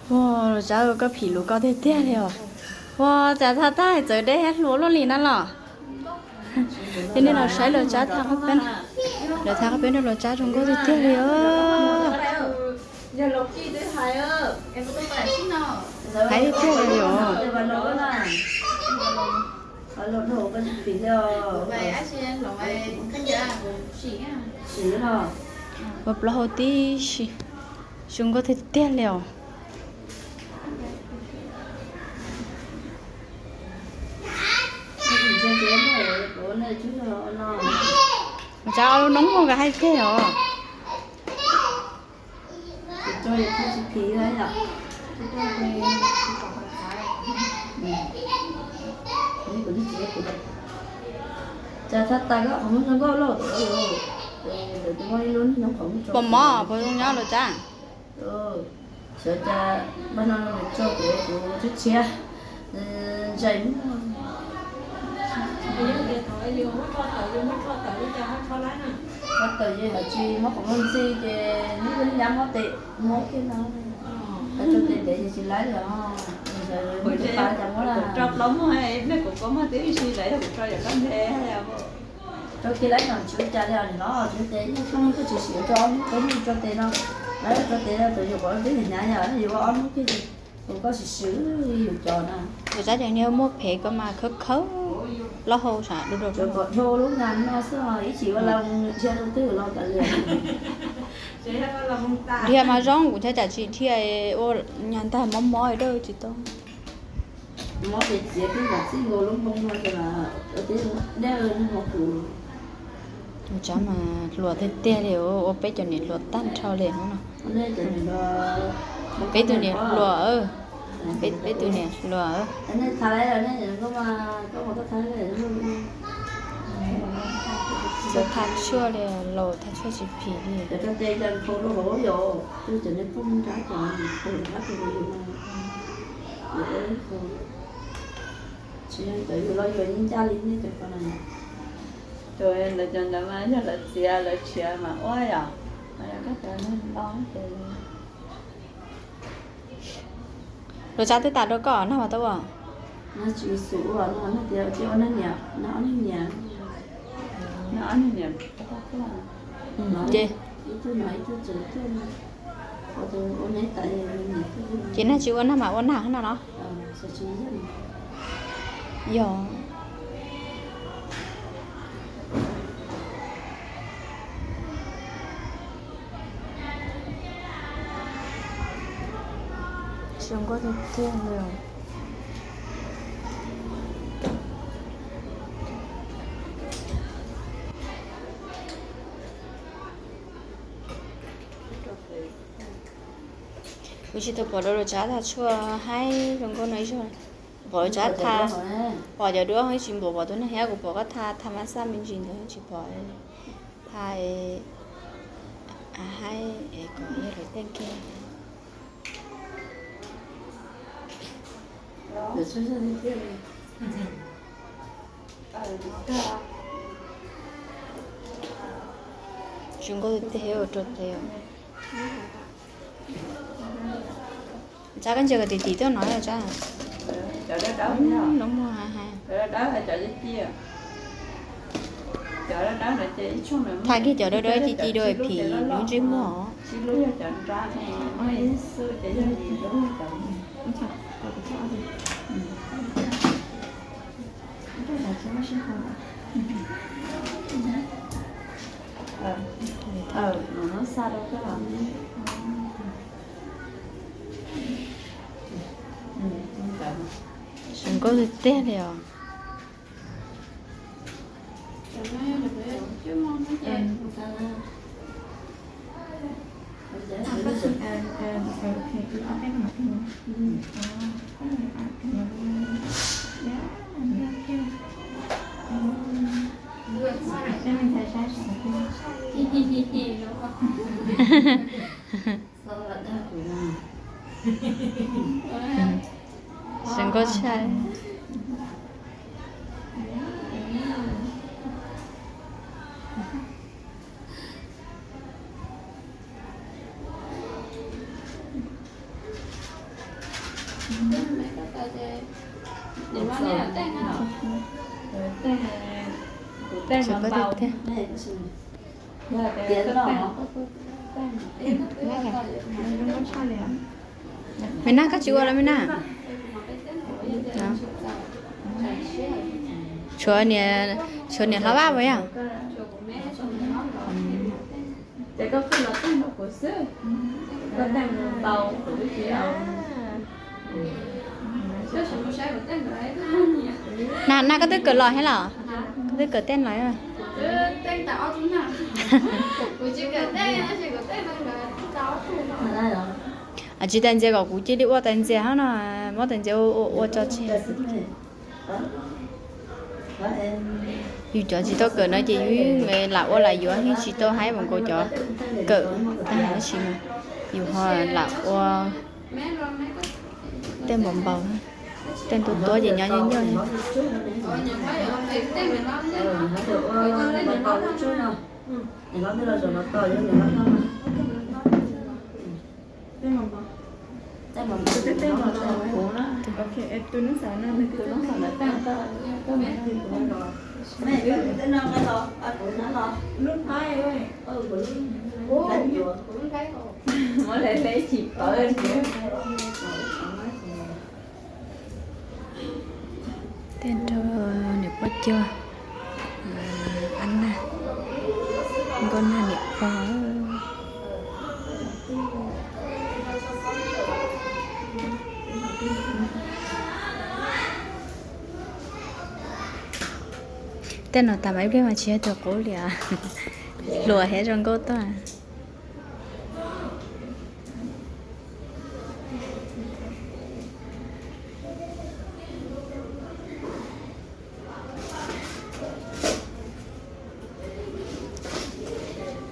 Ua, Los Tsab, koj phim luv koj tiag tiag li os. Ua cas thaj tag txawv deb hluas luaj li na los. Cov nej los saib Los Tsab thaj qhov peb, lawv thaj qhov peb nrog Los Tsab zoo nkauj tiag tiag li os. Hais tiag tiag li os. Ua plaub hau tib si, zoo nkauj tiag tiag li os. Los Tsab, ua lub noob muag koj hais tiag os. Cas thaj tas koj qhov muag zoo nkauj lauj. Puas mob, puas zoo nyob Los Tsab? Sawv cas npaj no nws tso kuv, kuv tshiab tshiab, ntsais muag. Thaum tawm ces hais tsis muab qhov muag ntxhi ces nws ua li nyab mob tes, mob kiag no. Tso tes ntev ces tsis laib lawm os. Kuv tsis paub cas muab lawm. Rau plaub muag, nej kuv paub muag tib si lawm, yog kuv tso yam koj npe. Rau kiag laib no tsis ua cas li os niam hlob, tso tes yeej tsis siav, tso ob hnub peb hnub tso tes no. Laib tso tes no txawm yuav kom tib hnyav yom, yuav ua ob hnub kiag ces kuv koj sim swm yus cov na. Kuv xav tias niag muaj phem ko mas khawb khawb plaub hau sav du du. Kom dhau lub ngas no xwb, ib chim ua la dhia rau twg los tas li. Dhia mas zoo, kuv xav cas tsis dhia, ua nyag ntag mob mob dawj tsis tau. Mob ces txiav peb mam txij nkaus lub npoo no ces mas dawj neeg mos kuv. Tsab mas hluas tiag tiag li, ua peb cov niam hluas tag nrho li hnub no. Peb tus niam hluas, peb tus niam hluas. Txawm thaj tshuaj li, laus thaj tshuaj tsis phim li. Tus ntawd cov ntawd mas yog lawv txiav lawv tshiav mas ua yom, mas yog koj cov neeg ntau ces. Los Tsab, twb tas rau koj nag mas tau ua. Nag tsis xum ua no, nag tias cia ua nag niam, nag ob nag niam. Nag ob nag niam. Ces ib tug no ib tug tseem tuaj, ua tus ua neb tas. Ces nag tsis ua nag mas ua nag no los? Yog. Zoo nkauj tiag tiag li. Kuv tsis tau pom dua Los Tsab thaj tshuaj haib zoo nkauj no ib zaug. Pom Los Tsab thaj, pom cov duab ib tsis npaum pom tus neeg thiab, kuv pom koj thaj thaj mab xaj me ntsis ntawd tsis pom. Thaj haib es kom yog lawv tej kiag. Zoo nkauj tiag tiag ua rau tes. Tsab, koj ntsia kom tim tim tuaj no Tsab. Lub muag hais hais. Thaj kiag cov dawb dawb ci ci dua phim lub ntsej muag. Zoo nkauj tiag tiag li os. Zoo nkauj tshaj. Me Naj, koj tsis ua los me Naj? Tshuav niam, tshuav niam hlob Vaj puas yog? Na, na koj twb kawm los thiab los? Koj twb kawm tej los? Tsis tas ntxias kom kuv cia li ua tas ntxias hab no, muab tas ntxias ua tso tseg. Yus cov tsis tau kawm no ces yus lam ua lam yuav, yeej tsis tau haib npaum nkaus cov kawm tag tab sis mas yus ho lam ua tej npaum npaum, tej ntuab tuab ces nyob nyuaj nyuaj. Tej nrog niam pog cog, ab nag, nkauj nag niam pog. Tej no tas mas ib pliag mas tsis yog tus qub li, hluas thiab zoo nkauj tuaj.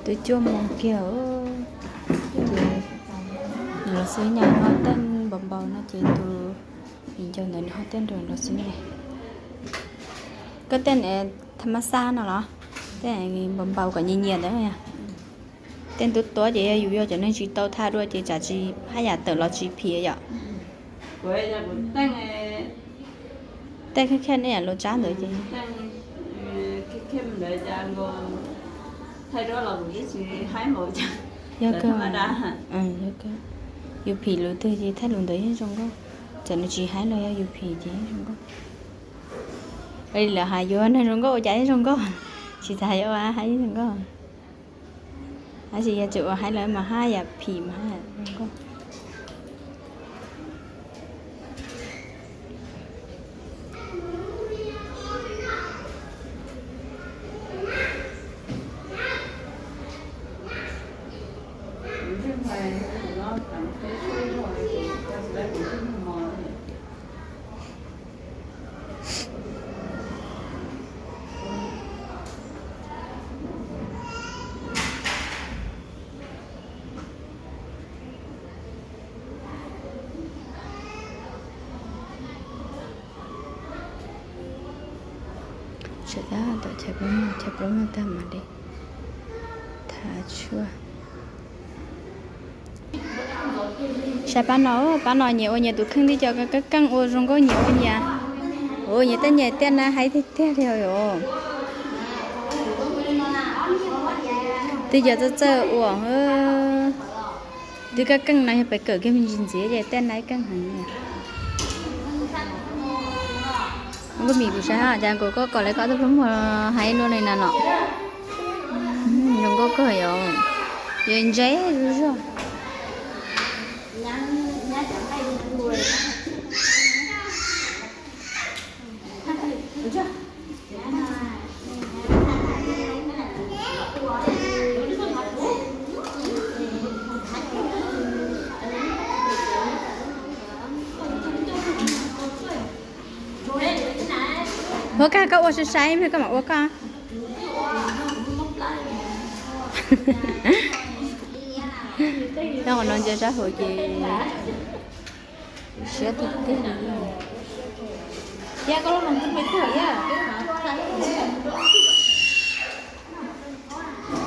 Twb cuaj moos kiag, los xwb nyag ho tej npaum npaum no ces tus viv ncaus ntawd nws ho tej nraum los xwb ne. Koj tej tha mab xab no los? Tej npaum npaum kom nyias nyias ntawd. Tej ntuab tuab ces yog yus yog cov neeg tsis tau tha dua ces tsam tsis haj yam tawm los tsis phim yom. Tej khej khej ne, luas tsab ntawd ces yog kawg, yog kawg. Yus phim lus twg ces thaij lus ntawd yeej zoo nkauj. Txawm nws tsis haib los yog yus phim ces yeej zoo nkauj. Lawv hais yus neeg zoo nkauj ua cas yeej zoo nkauj, tsis tas yus ua haib yeej zoo nkauj. Tab sis yog tseem ua haib lawm mas haj yam phim mas haj yam zoo nkauj. Tseem tab tom chaw plaub, chaw plaub tag mam li thav tshuaj. Saib pab no, pab no nyias ua nyias tus kheej, twb cov keej keej ua zoo nkauj nyias ua nyias. Ua nyias tej nyias tiaj na, haib tiag tiag li os. Twb cov txawj txawj ua, twb keej keej no yog pes kawm kiag me ntsis ntxiv ces tej na keej heev. Nkauj Mim kuv saib cas nkaus koj kom lawv koj tus plob muag haib luaj li na los. Zoo nkauj kawg yom, yog ntse zuj zog. Ua koj, koj ua sai sai, koj mam ua koj. Nyob qhov no ntsia sab hauv ces siab tiag tiag li.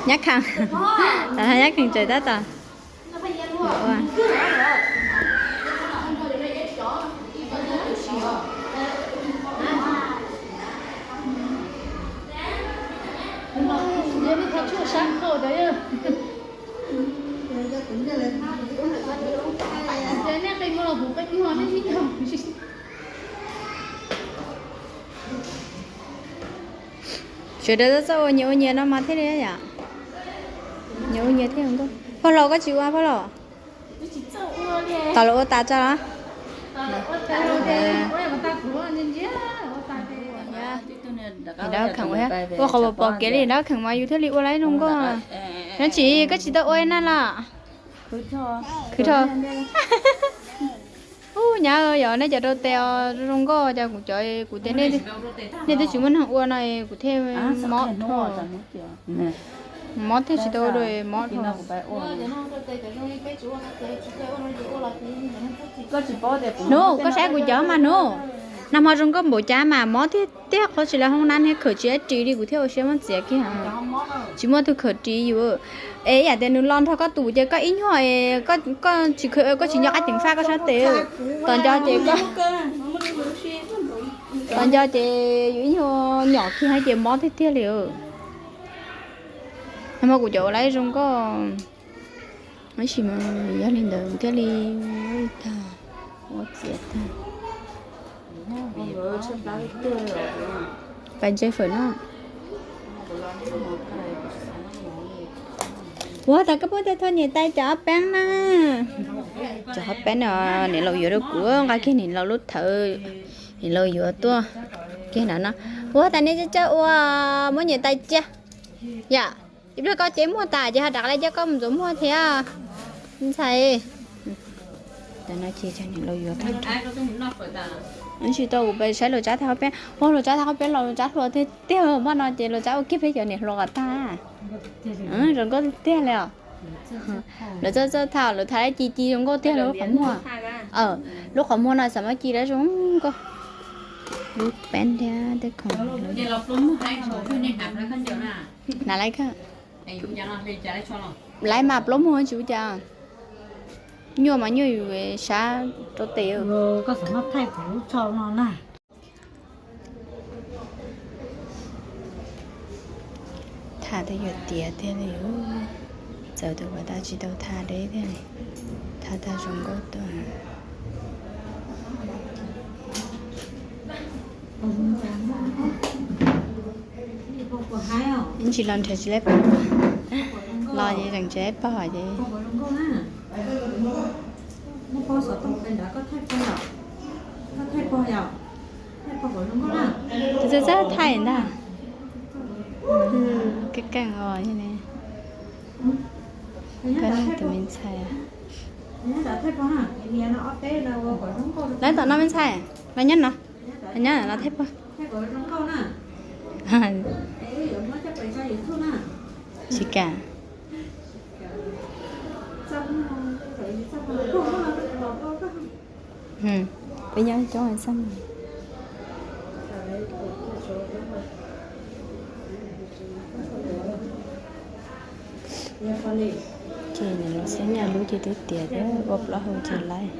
Nyab kheev, nyab kheev tseem tab tom. Sawv daws txawj ua nyias ua nyias no mas thiaj li yom. Nyias ua nyias thiaj nkauj. Pog laus koj tsis ua pog laus? Tos lawv ua tas tso los? Ua qhov pom kev li dab kheem mas yus thiaj li ua laib zoo nkauj. Nyob tsis koj tsis tau ua na los? Khwv rho. Ub, nyab yog nej cov rau tes os zoo nkauj, cov kuv cov kuv tias nej twb tsis muaj neeg ua no kuv thiaj mob dhau. Mob thiaj tsis tau ua dua mob dhau. Hnub koj saib kuv cov mas hnub, nag hmo zoo nkauj npaum cas mas mob tiag tiag, qhov tsis lawv hoob nab niag khawm tsis ris li kuv thiaj ua siab muab txiav kiag. Tsis muaj tug khawm ris yus. Es yam tias nws los nrog koj tus ces koj ib nyuag, koj tsis, koj tsis nco qab ceev faj koj sab tes. Tos nco ces koj, tos nco ces yus ib nyuag nyom kiag ces mob tiag tiag li. Nag hmo kuv cov ua laib zoo nkauj. Tab sis mas yog li ntawd thiaj li tag, ua txiav tag. Pais ntse fawm no. Ua tas koj puab tej thoj nyem tais cov ob peeb na. Cov ob peeb no niam laus yuav rau kuv, nqa kiag niam laus lub thawv, niam laus yuav tuaj kiag ntawd no. Ua tas nej coj ua muab nyem tais cia. Yom, ib pliag koj cev muag tas ces ho rov qab coj koj mus ntxuav muag thiab. Ntxhais, tam no ces niam laus yuav tag. Tsis tau, kuv pais saib Luas Tsab thaj qhov peb, ua Luas Tsab thaj qhov peb los Luas Tsab hluas tiag tiag, paj no ces Luas Tsab ua kiag peb cov niam hluas kom tag. Zoo nkauj tiag tiag li os. Lawv txawj txawj tha, lawv tha dab ci ci zoo nkauj tiag lawv lub qhov muag. Lub qhov muag no xav muab ci dab zoo nkauj. Lub peeb thiab tej khoom. Hnav lawm kawg. Laiv mas plaub muag tsis ua cas. Nyuaj mas nyuaj yus sab rau tes. Koj xav muab thaij kuv lub tsho no na. Tham tej yuav tiav tiag li, txawm tus uas tau tsis tau tham deb tiag li, tham tag zoo nkauj tuaj. Ntsis los nrhiav tsis laib pog, los ces tseem tsis laib pog ces. Txawj txawj thaij ntag. Keej keej os. Koj tus me ntxhais. Lawv tom no me ntxhais, los nyob no, los nyob no los thaij pog. Tsis kam. Peb nyob coob xab. Ces nws los xab nyaj lub ces twb tiav thiab ua plaub hau ces laib.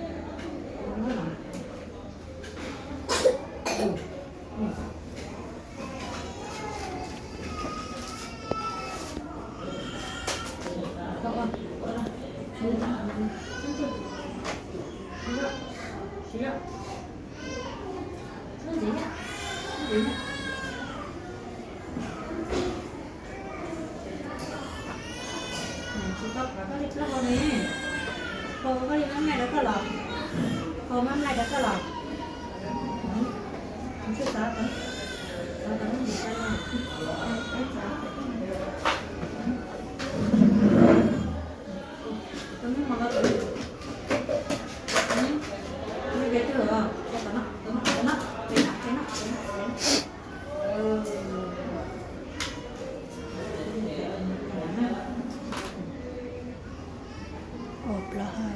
Ua plaub hau.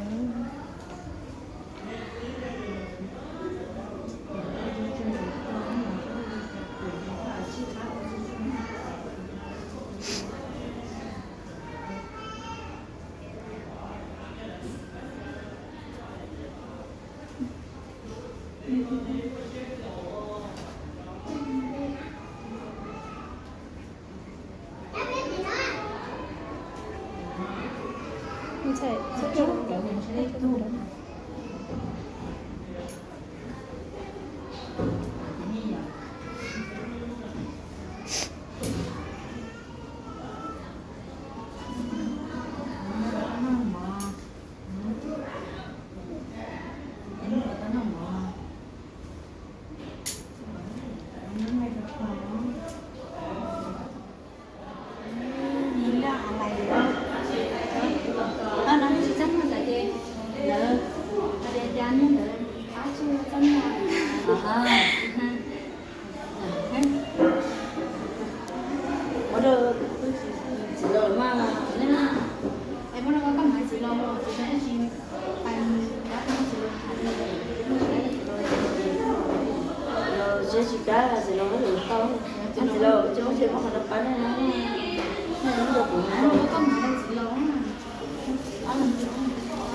Ces muab qhov no pab nej na, nej rau kuv na.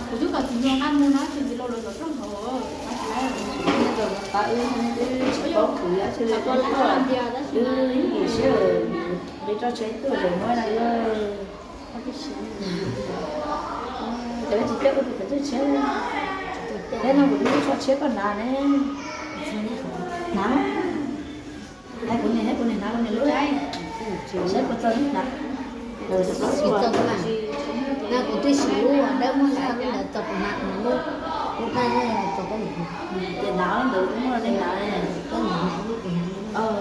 Kuv twb kom txiv hluas nqa mus na, ces txiv hluas lawv zaum rau hauv. Pab wb, nej twb tsis paub kuv, yog tsis li tuaj tuaj, wb yim siab li roj tsheb tuaj zaum muab na yog. Cov tsis teb kuv tus tub tsheb, teb no kuv twb tso tsheb koj hnav ne. Hnav, hais kuv niam, hais kuv niam hnav kuv niam lub, saib puas txog lub hnav. Tsis txog, kuv twb siv lub dawb muag zog lub ntawd txog kuv hnav kuv lub, lub dawb muag txog koj niam hnav. Ces hnav ntawd kuv muaj nej hnav, koj niam hnav lub kuv hnav lub.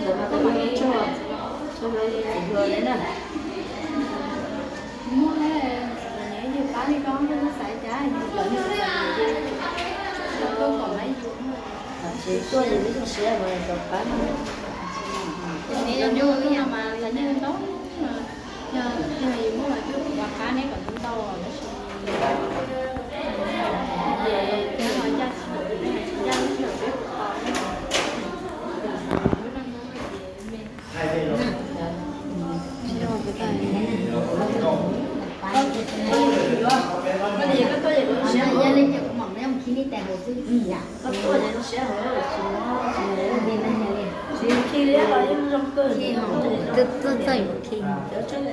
Ntawd mas koj mam li tso, tso rau txiv hluas li na. Muaj, yog pab li koj xav cas, yog cov neeg txom nyem ces koj kom pab yus. Tsis tuaj ces twb zoo siab mas kom pab. Nyob no mas txom nyem ntau, yog yus muaj los twb ua qab neb kom ntau tab sis ces cab los ncaj tsis, ncaj lub sij hawm peb ua tau. Koj tuaj ces kuv siab hauv, koj tuaj ces siab hauv, tsis khi li los yeej zoo kawg, txawj txawj yuav khi, cov tsheb li.